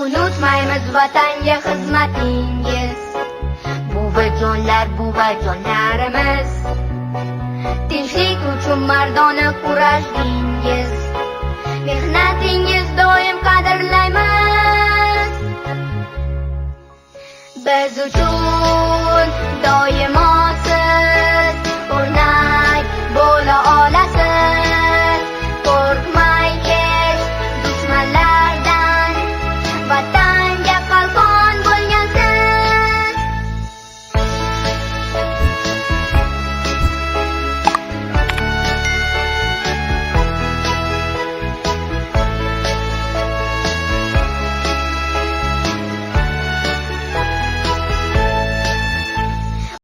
Unutmaymiz vatanga xizmatingiz. Buvijonlar, buvijonlarimiz, tinchlik uchun mardona kurashdingiz. Mehnatingiz doim qadrlangan.